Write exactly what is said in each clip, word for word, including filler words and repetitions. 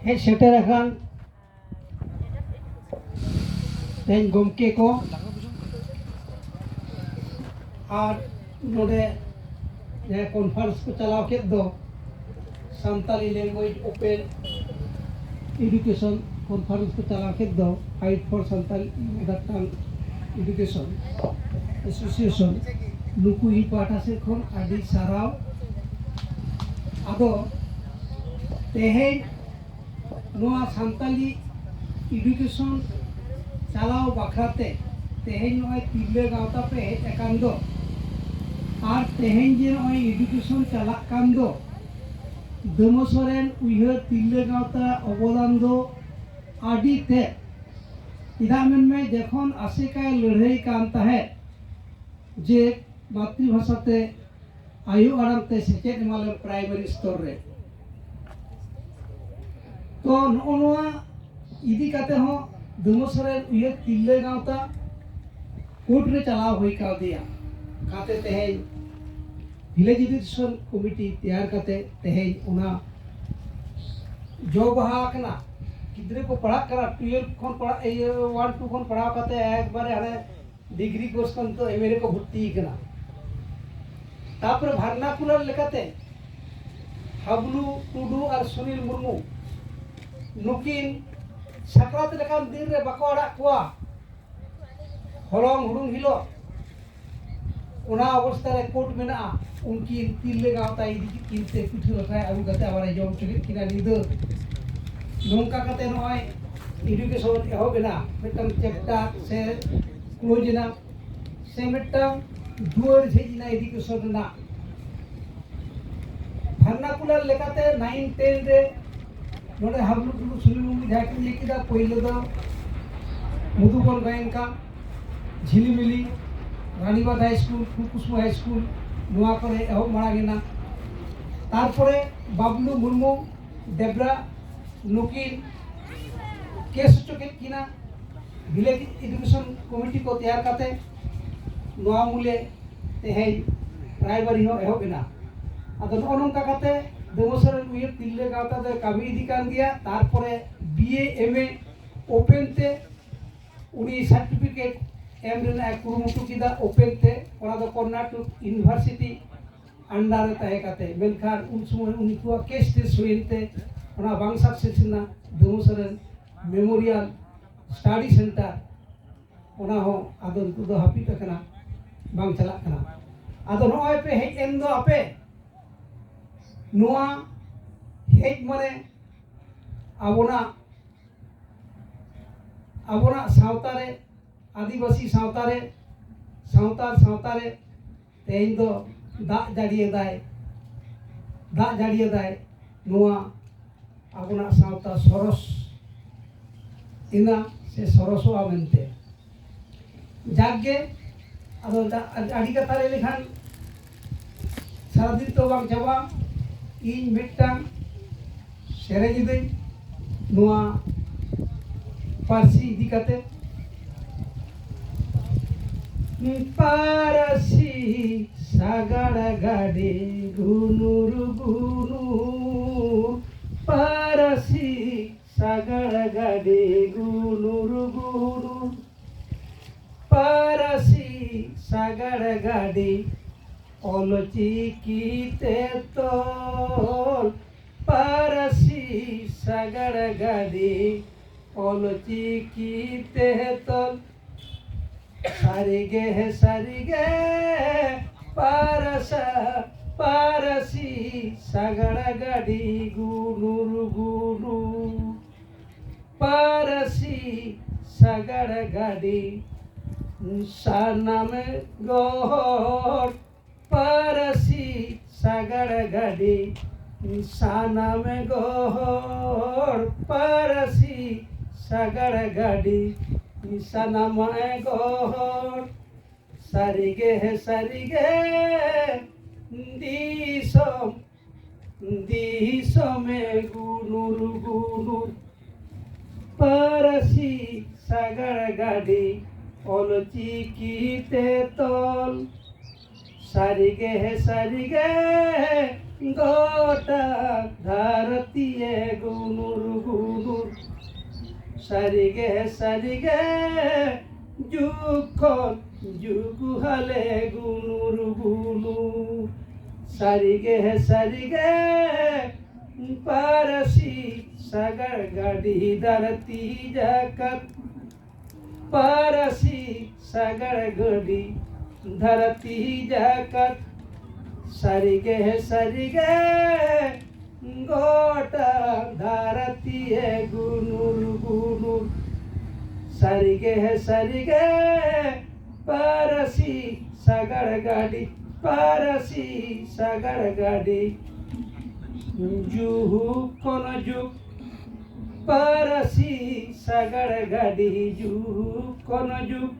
ᱦᱮᱡ ᱥᱮᱴᱮᱨ ᱟᱠᱟᱱ ᱛᱮᱦᱮᱧ ᱜᱚᱢᱠᱮ ᱠᱚ ᱟᱨ ᱱᱚᱰᱮ ᱡᱟᱦᱟᱸ ᱠᱚᱱᱯᱷᱟᱨᱮᱱᱥ ᱠᱚ ᱪᱟᱞᱟᱣ ᱠᱮᱫ ᱫᱚ, Santali language open education conference ᱠᱚ ᱪᱟᱞᱟᱣ ᱠᱮᱫ ᱫᱚ, Fight for Santali Mother Tongue Education Association, ᱱᱩᱠᱩ ᱤᱧ ᱯᱟᱦᱴᱟ ᱥᱮᱫ ᱠᱷᱚᱱ ᱟᱹᱰᱤ ᱥᱟᱨᱦᱟᱣ᱾ ᱟᱫᱚ ᱛᱮᱦᱮᱧ ᱱᱚᱣᱟ ᱥᱟᱱᱛᱟᱞᱤ education ᱪᱟᱞᱟᱣ ᱵᱟᱠᱷᱨᱟ ᱛᱮ ᱛᱮᱦᱮᱧ ᱱᱚᱜᱼᱚᱭ ᱛᱤᱨᱞᱟᱹ ᱜᱟᱶᱛᱟ ᱯᱮ ᱦᱮᱡ ᱟᱠᱟᱱ ᱫᱚ, ᱟᱨ ᱛᱮᱦᱮᱧ ᱡᱮ ᱱᱚᱜᱼᱚᱭ education ᱪᱟᱞᱟᱜ ᱠᱟᱱ ᱫᱚ, ᱫᱟᱹᱢᱟᱹ ᱥᱚᱨᱮᱱ ᱩᱭᱦᱟᱹᱨ ᱛᱤᱨᱞᱟᱹ ᱜᱟᱶᱛᱟ ᱚᱵᱚᱫᱟᱱ ᱫᱚ ᱟᱹᱰᱤ ᱛᱮᱫ᱾ ᱪᱮᱫᱟᱜ ᱢᱮᱱᱢᱮ, ᱡᱚᱠᱷᱚᱱ ᱟᱥᱮᱠᱟᱭ ᱞᱟᱹᱲᱦᱟᱹᱭ ᱠᱟᱱ ᱛᱟᱦᱮᱸᱫ ᱡᱮ ᱢᱟᱛᱨᱤᱵᱷᱟᱥᱟ ᱛᱮ, ᱟᱭᱳ ᱟᱲᱟᱝ ᱛᱮ ᱥᱮᱪᱮᱫ ᱮᱢᱟᱞᱮᱢ ᱯᱨᱟᱭᱢᱟᱨᱤ ᱥᱛᱚᱨ ᱨᱮ, ᱛᱚ ᱱᱚᱜᱼᱚ ᱱᱚᱣᱟ ᱤᱫᱤ ᱠᱟᱛᱮ ᱦᱚᱸ ᱫᱟᱹᱢᱟᱹ ᱥᱚᱨᱮᱱ ᱩᱭᱦᱟᱹᱨ ᱛᱤᱨᱞᱟᱹ ᱜᱟᱶᱛᱟ ᱠᱳᱨᱴ ᱨᱮ ᱪᱟᱞᱟᱣ ᱦᱩᱭ ᱠᱟᱣᱫᱮᱭᱟ᱾ ᱠᱟᱛᱮ ᱛᱮᱦᱮᱧ ᱵᱷᱤᱞᱮᱡᱽ ᱮᱰᱩᱠᱮᱥᱚᱱ ᱠᱚᱢᱤᱴᱤ ᱛᱮᱭᱟᱨ ᱠᱟᱛᱮ ᱛᱮᱦᱮᱧ ᱚᱱᱟ ᱡᱚ ᱵᱟᱦᱟ ᱟᱠᱟᱱᱟ᱾ ᱜᱤᱫᱽᱨᱟᱹ ᱠᱚ ᱯᱟᱲᱦᱟᱜ ᱠᱟᱱᱟ, ᱴᱩᱭᱮᱞᱵᱷ ᱠᱷᱚᱱ ᱯᱟᱲᱦᱟᱜ, ᱤᱭᱟᱹ, ᱚᱣᱟᱱ ᱴᱩ ᱠᱷᱚᱱ ᱯᱟᱲᱦᱟᱣ ᱠᱟᱛᱮ ᱮᱠᱵᱟᱨᱮ ᱦᱟᱱᱮ ᱰᱤᱜᱽᱨᱤ ᱠᱳᱨᱥ ᱠᱷᱚᱱ ᱱᱤᱛᱚᱜ ᱮᱢ ᱮ ᱨᱮᱠᱚ ᱵᱷᱚᱨᱛᱤ ᱟᱠᱟᱱᱟ᱾ ᱛᱟᱯᱚᱨᱮ ᱵᱷᱟᱨᱱᱟᱠᱩᱞᱟᱨ ᱞᱮᱠᱟᱛᱮ ᱦᱟᱵᱞᱩ ᱴᱩᱰᱩ ᱟᱨ ᱥᱩᱱᱤᱞ ᱢᱩᱨᱢᱩ ᱱᱩᱠᱤᱱ ᱥᱟᱠᱨᱟᱛ ᱞᱮᱠᱟᱱ ᱫᱤᱱ ᱨᱮ ᱵᱟᱠᱚ ᱟᱲᱟᱜ ᱠᱚᱣᱟ᱾ ᱦᱚᱞᱚᱝ ᱦᱩᱲᱩᱝ ᱦᱤᱞᱳᱜ ᱚᱱᱟ ᱚᱵᱚᱥᱛᱟ ᱨᱮ ᱠᱳᱨᱴ ᱢᱮᱱᱟᱜᱼᱟ᱾ ᱩᱱᱠᱤᱱ ᱛᱤᱨᱞᱟᱹ ᱜᱟᱶᱛᱟ ᱤᱫᱤ ᱠᱮᱫ ᱠᱤᱱ ᱛᱮ ᱯᱤᱴᱷᱟᱹ ᱞᱟᱴᱷᱟᱭ ᱟᱹᱜᱩ ᱠᱟᱛᱮ ᱟᱵᱟᱨᱮ ᱡᱚᱢ ᱦᱚᱪᱚ ᱠᱮᱫ ᱠᱤᱱᱟ ᱧᱤᱫᱟᱹ᱾ ᱱᱚᱝᱠᱟ ᱠᱟᱛᱮ ᱱᱚᱜᱼᱚᱭ ᱮᱰᱩᱠᱮᱥᱚᱱ ᱮᱦᱚᱵ ᱮᱱᱟ, ᱢᱤᱫᱴᱟᱝ ᱪᱮᱯᱴᱟᱨ ᱥᱮ ᱠᱞᱳᱡᱽ ᱮᱱᱟ, ᱥᱮ ᱢᱤᱫᱴᱟᱝ ᱫᱩᱣᱟᱹᱨ ᱡᱷᱤᱡ ᱮᱱᱟ ᱮᱰᱩᱠᱮᱥᱚᱱ ᱨᱮᱱᱟᱜ᱾ ᱵᱷᱟᱨᱱᱟᱠᱩᱞᱟᱨ ᱞᱮᱠᱟᱛᱮ ᱱᱟᱭᱤᱱ ᱴᱮᱱ ᱨᱮ ᱱᱚᱰᱮ ᱦᱟᱵᱞᱩ ᱴᱩᱰᱩ ᱥᱩᱱᱤᱞ ᱢᱩᱨᱢᱩ ᱡᱟᱦᱟᱸ ᱠᱤᱱ ᱤᱭᱟᱹ ᱠᱮᱫᱟ, ᱯᱳᱭᱞᱳ ᱫᱚ ᱢᱚᱫᱷᱩᱵᱚᱱ ᱜᱳᱭᱮᱱᱠᱟ, ᱡᱷᱤᱞᱤᱢᱤᱞᱤ, ᱨᱟᱱᱤᱵᱟᱸᱫᱷ ᱦᱟᱭ ᱥᱠᱩᱞ, ᱯᱷᱩᱞᱠᱩᱥᱢᱟ ᱦᱟᱭ ᱥᱠᱩᱞ, ᱱᱚᱣᱟ ᱠᱚᱨᱮ ᱮᱦᱚᱵ ᱢᱟᱲᱟᱝ ᱮᱱᱟ᱾ ᱛᱟᱨᱯᱚᱨᱮ ᱵᱟᱵᱞᱩ ᱢᱩᱨᱢᱩ, ᱰᱮᱵᱽᱨᱟ, ᱱᱩᱠᱤᱱ ᱠᱮᱥ ᱦᱚᱪᱚ ᱠᱮᱫ ᱠᱤᱱᱟ᱾ ᱵᱷᱤᱞᱮᱡᱽ ᱮᱰᱩᱠᱮᱥᱚᱱ ᱠᱚᱢᱤᱴᱤ ᱠᱚ ᱛᱮᱭᱟᱨ ᱠᱟᱛᱮ ᱱᱚᱣᱟ ᱢᱩᱞᱮ ᱛᱮᱦᱮᱧ ᱯᱨᱟᱭᱢᱟᱨᱤ ᱦᱚᱸ ᱮᱦᱚᱵ ᱮᱱᱟ᱾ ᱟᱫᱚ ᱱᱚᱜᱼᱚ ᱱᱚᱝᱠᱟ ᱠᱟᱛᱮ ᱫᱟᱹᱢᱟᱹ ᱥᱚᱨᱮᱱ ᱛᱤᱨᱞᱟᱹ ᱜᱟᱶᱛᱟ ᱫᱚᱭ ᱠᱟᱹᱢᱤ ᱤᱫᱤ ᱠᱟᱱ ᱜᱮᱭᱟ᱾ ᱛᱟᱨᱯᱚᱨᱮ ᱵᱤ ᱮ ᱮᱢ ᱮ ᱳᱯᱮᱱ ᱛᱮ ᱩᱱᱤ ᱥᱟᱨᱴᱤᱯᱷᱤᱠᱮᱴ ᱮᱢ ᱨᱮᱱᱟᱜ ᱮ ᱠᱩᱨᱩᱢᱩᱴᱩ ᱠᱮᱫᱟ ᱳᱯᱮᱱ ᱛᱮ᱾ ᱚᱱᱟ ᱫᱚ ᱠᱚᱨᱱᱟᱴᱚᱠ ᱤᱭᱩᱱᱤᱵᱷᱟᱨᱥᱤᱴᱤ ᱟᱱᱰᱟᱨ ᱨᱮ ᱛᱟᱦᱮᱸ ᱠᱟᱛᱮ, ᱢᱮᱱᱠᱷᱟᱱ ᱩᱱ ᱥᱚᱢᱚᱭ ᱩᱱᱠᱩᱣᱟᱜ ᱠᱮᱥ ᱴᱮᱥ ᱦᱩᱭᱮᱱ ᱛᱮ ᱚᱱᱟ ᱵᱟᱝ ᱥᱟᱠᱥᱮᱥ ᱮᱱᱟ᱾ ᱫᱩᱢᱩ ᱥᱚᱨᱮᱱ ᱢᱮᱢᱳᱨᱤᱭᱟᱞ ᱥᱴᱟᱰᱤ ᱥᱮᱱᱴᱟᱨ, ᱚᱱᱟ ᱦᱚᱸ ᱟᱫᱚ ᱱᱤᱛᱚᱜ ᱫᱚ ᱦᱟᱹᱯᱤᱫ ᱟᱠᱟᱱᱟ, ᱵᱟᱝ ᱪᱟᱞᱟᱜ ᱠᱟᱱᱟ᱾ ᱟᱫᱚ ᱱᱚᱜᱼᱚᱭ ᱯᱮ ᱦᱮᱡ ᱮᱱ ᱫᱚ ᱟᱯᱮ, ᱱᱚᱣᱟ ᱦᱮᱡ ᱢᱟᱱᱮ ᱟᱵᱚᱱᱟᱜ, ᱟᱵᱚᱱᱟᱜ ᱥᱟᱶᱛᱟ ᱨᱮ, ᱟᱹᱫᱤᱵᱟᱹᱥᱤ ᱥᱟᱶᱛᱟ ᱨᱮ, ᱥᱟᱶᱛᱟᱞ ᱥᱟᱶᱛᱟ ᱨᱮ ᱛᱮᱦᱮᱧ ᱫᱚ ᱫᱟᱜ ᱡᱟᱹᱲᱤᱭᱮᱫᱟᱭ, ᱫᱟᱜ ᱡᱟᱹᱲᱤᱭᱮᱫᱟᱭ, ᱱᱚᱣᱟ ᱟᱵᱚᱱᱟᱜ ᱥᱟᱶᱛᱟ ᱥᱚᱨᱚᱥ ᱮᱱᱟ ᱥᱮ ᱥᱚᱨᱚᱥᱚᱜᱼᱟ ᱢᱮᱱᱛᱮ᱾ ᱡᱟᱠ ᱜᱮ, ᱟᱫᱚ ᱫᱟ-, ᱟᱹᱰᱤ ᱠᱟᱛᱷᱟ ᱞᱟᱹᱭ ᱞᱮᱠᱷᱟᱱ ᱥᱟᱨᱟᱫᱤᱱ ᱛᱚ ᱵᱟᱝ ᱪᱟᱵᱟᱜᱼᱟ᱾ ᱤᱧ ᱢᱤᱫᱴᱟᱝ ᱥᱮᱨᱮᱧ ᱤᱫᱟᱹᱧ ᱱᱚᱣᱟ ᱯᱟᱹᱨᱥᱤ ᱤᱫᱤ ᱠᱟᱛᱮ᱾ ᱯᱟᱹᱨᱥᱤ ᱥᱟᱜᱟᱲ ᱜᱟᱹᱰᱤ ᱜᱩᱱᱩᱨ ᱜᱩᱱᱩᱨ, ᱯᱟᱹᱨᱥᱤ ᱥᱟᱜᱟᱲ ᱜᱟᱹᱰᱤ ᱜᱩᱱᱩᱨ ᱜᱩᱱᱩᱨ, ᱯᱟᱹᱨᱥᱤ ᱥᱟᱜᱟᱲ ᱜᱟᱹᱰᱤ ᱚᱞ ᱪᱤᱠᱤ ᱛᱮ ᱛᱚᱞ, ᱯᱟᱹᱨᱥᱤ ᱥᱟᱜᱟᱲ ᱜᱟᱹᱰᱤ ᱚᱞ ᱪᱤᱠᱤ ᱛᱮ ᱛᱚᱞ᱾ ᱥᱟᱹᱨᱤᱜᱮ ᱥᱟᱹᱨᱤᱜᱮ ᱯᱟᱨᱥᱟ ᱯᱟᱹᱨᱥᱤ ᱥᱟᱜᱟᱲ ᱜᱟᱹᱰᱤ ᱜᱩᱱᱩᱨ ᱜᱩᱱᱩᱨ, ᱯᱟᱹᱨᱥᱤ ᱥᱟᱜᱟᱲ ᱜᱟᱹᱰᱤ ᱥᱟᱱᱟᱢ ᱜᱚᱦᱚᱲ, ᱯᱟᱹᱨᱥᱤ ᱥᱟᱜᱟᱲ ᱜᱟᱹᱰᱤ ᱥᱟᱱᱟᱢ ᱜᱚᱦᱚᱲ, ᱯᱟᱹᱨᱥᱤ ᱥᱟᱜᱟᱲ ᱜᱟᱹᱰᱤ ᱥᱟᱱᱟᱢ ᱜᱚᱦᱚᱲ᱾ ᱥᱟᱹᱨᱤᱜᱮ ᱥᱟᱹᱨᱤᱜᱮ ᱫᱤᱥᱚᱢ ᱫᱤᱥᱚᱢᱮ ᱜᱩᱱᱩᱨ ᱜᱩᱱᱩᱨ, ᱯᱟᱹᱨᱥᱤ ᱥᱟᱜᱟᱲ ᱜᱟᱹᱰᱤ ᱚᱞ ᱪᱤᱠᱤ ᱛᱮ ᱛᱚᱞ᱾ ᱥᱟᱹᱨᱤᱜᱮ ᱥᱟᱹᱨᱤᱜᱮ ᱜᱚᱴᱟ ᱫᱷᱟᱹᱨᱛᱤ ᱮ ᱜᱩᱱᱩᱨ ᱜᱩᱱᱩᱨ, ᱥᱟᱹᱨᱤᱜᱮ ᱥᱟᱹᱨᱤᱜᱮ ᱡᱩᱜᱽ ᱠᱷᱚᱱ ᱡᱩᱜᱽ ᱦᱟᱞᱮ ᱜᱩᱱᱩᱨ ᱜᱩᱱᱩᱨ, ᱥᱟᱹᱨᱤᱜᱮ ᱥᱟᱹᱨᱤᱜᱮ ᱯᱟᱹᱨᱥᱤ ᱥᱟᱜᱟᱲ ᱜᱟᱹᱰᱤ ᱫᱷᱟᱹᱨᱛᱤ ᱡᱟᱠᱟᱛ, ᱯᱟᱹᱨᱥᱤ ᱥᱟᱜᱟᱲ ᱜᱟᱹᱰᱤ ᱫᱷᱟᱹᱨᱛᱤ ᱡᱟᱠᱟᱛ, ᱥᱟᱹᱨᱤᱜᱮ ᱥᱟᱹᱨᱤᱜᱮ ᱜᱚᱴᱟ ᱫᱷᱟᱹᱨᱛᱤ ᱮ ᱜᱩᱱᱩᱨ ᱜᱩᱱᱩᱨ, ᱥᱟᱹᱨᱤᱜᱮ ᱥᱟᱹᱨᱤᱜᱮ ᱯᱟᱹᱨᱥᱤ ᱥᱟᱜᱟᱲ ᱜᱟᱹᱰᱤ, ᱯᱟᱹᱨᱥᱤ ᱥᱟᱜᱟᱲ ᱜᱟᱹᱰᱤ, ᱡᱩᱜᱽ ᱠᱷᱚᱱ ᱡᱩᱜᱽ, ᱯᱟᱹᱨᱥᱤ ᱥᱟᱜᱟᱲ ᱜᱟᱹᱰᱤ ᱡᱩᱜᱽ ᱠᱷᱚᱱ ᱡᱩᱜᱽ,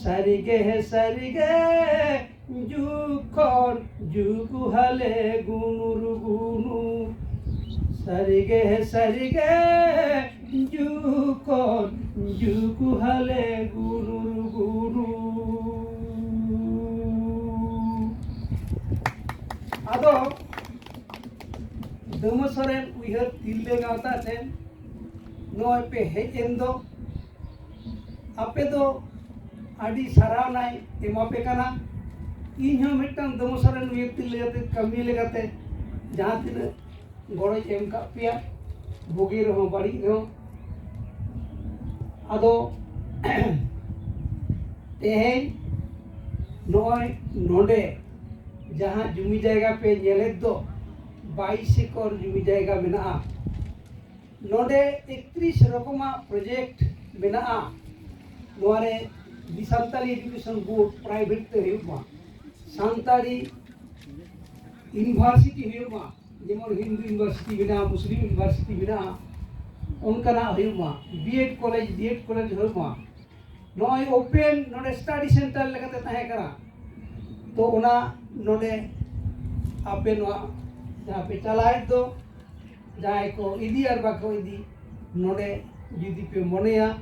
ᱥᱟᱹᱨᱤᱜᱮ ᱥᱟᱹᱨᱤᱜᱮ ᱡᱩᱜᱽ ᱠᱷᱚᱱ ᱡᱩᱜᱽ ᱦᱟᱞᱮ ᱜᱩᱱᱩᱨ ᱜᱩᱱᱩᱨ, ᱥᱟᱹᱨᱤᱜᱮ ᱥᱟᱹᱨᱤᱜᱮ ᱡᱩᱜᱽ ᱠᱷᱚᱱ ᱡᱩᱜᱽ ᱦᱟᱞᱮ ᱜᱩᱱᱩᱨ ᱜᱩᱱᱩᱨ᱾ ᱟᱫᱚ ᱫᱟᱹᱢᱟᱹ ᱥᱚᱨᱮᱱ ᱩᱭᱦᱟᱹᱨ ᱛᱤᱨᱞᱟᱹ ᱜᱟᱶᱛᱟ ᱴᱷᱮᱱ ᱱᱚᱜᱼᱚᱭ ᱯᱮ ᱦᱮᱡ ᱮᱱ ᱫᱚ, ᱟᱯᱮ ᱫᱚ ᱟᱹᱰᱤ ᱥᱟᱨᱦᱟᱣᱱᱟᱭ ᱮᱢᱟᱯᱮ ᱠᱟᱱᱟ᱾ ᱤᱧ ᱦᱚᱸ ᱢᱤᱫᱴᱟᱝ ᱫᱟᱹᱢᱟᱹ ᱥᱚᱨᱮᱱ ᱩᱭᱦᱟᱹᱨ ᱛᱤᱨᱞᱟᱹ ᱞᱮᱠᱟᱛᱮ ᱠᱟᱹᱢᱤ ᱞᱮᱠᱟᱛᱮ ᱡᱟᱦᱟᱸ ᱛᱤᱱᱟᱹᱜ ᱜᱚᱲᱚᱧ ᱮᱢ ᱠᱟᱜ ᱯᱮᱭᱟ, ᱵᱩᱜᱤ ᱨᱮᱦᱚᱸ ᱵᱟᱹᱲᱤᱡ ᱨᱮᱦᱚᱸ᱾ ᱟᱫᱚ ᱛᱮᱦᱮᱧ ᱱᱚᱜᱼᱚᱭ ᱱᱚᱰᱮ ᱡᱟᱦᱟᱸ ᱡᱩᱢᱤ ᱡᱟᱭᱜᱟ ᱯᱮ ᱧᱮᱞᱮᱫ ᱫᱚ, ᱵᱟᱭᱤᱥ ᱮᱠᱚᱨ ᱡᱩᱢᱤ ᱡᱟᱭᱜᱟ ᱢᱮᱱᱟᱜᱼᱟ᱾ ᱱᱚᱰᱮ ᱮᱠᱛᱨᱤᱥ ᱨᱚᱠᱚᱢᱟᱜ ᱯᱨᱚᱡᱮᱠᱴ ᱢᱮᱱᱟᱜᱼᱟ᱾ ᱱᱚᱣᱟ ᱨᱮ ᱫᱤ ᱥᱟᱱᱛᱟᱲᱤ ᱮᱰᱩᱠᱮᱥᱚᱱ ᱵᱳᱨᱰ ᱯᱨᱟᱭᱵᱷᱮᱴ ᱛᱮ ᱦᱩᱭᱩᱜ ᱢᱟ, ᱥᱟᱱᱛᱟᱲᱤ ᱤᱭᱩᱱᱤᱵᱷᱟᱨᱥᱤᱴᱤ ᱦᱩᱭᱩᱜ ᱢᱟ, ᱡᱮᱢᱚᱱ ᱦᱤᱱᱫᱩ ᱤᱭᱩᱱᱤᱵᱷᱟᱨᱥᱤᱴᱤ ᱢᱮᱱᱟᱜᱼᱟ, ᱢᱩᱥᱞᱤᱢ ᱤᱭᱩᱱᱤᱵᱷᱟᱨᱥᱤᱴᱤ ᱢᱮᱱᱟᱜᱼᱟ, ᱚᱱᱠᱟᱱᱟᱜ ᱦᱩᱭᱩᱜ ᱢᱟ, B Ed college, D Ed college ᱦᱩᱭᱩᱜ ᱢᱟ᱾ ᱱᱚᱜᱼᱚᱭ ᱳᱯᱮᱱ ᱱᱚᱰᱮ ᱥᱴᱟᱰᱤ ᱥᱮᱱᱴᱟᱨ ᱞᱮᱠᱟᱛᱮ ᱛᱟᱦᱮᱸ ᱠᱟᱱᱟ, ᱛᱚ ᱚᱱᱟ ᱱᱚᱰᱮ ᱟᱯᱮ ᱱᱚᱣᱟ ᱡᱟᱦᱟᱸ ᱯᱮ ᱪᱟᱞᱟᱣᱮᱫ ᱫᱚ, ᱡᱟᱦᱟᱸᱭ ᱠᱚ ᱤᱫᱤ ᱟᱨ ᱵᱟᱠᱚ ᱤᱫᱤ, ᱱᱚᱰᱮ ᱡᱩᱫᱤ ᱯᱮ ᱢᱚᱱᱮᱭᱟ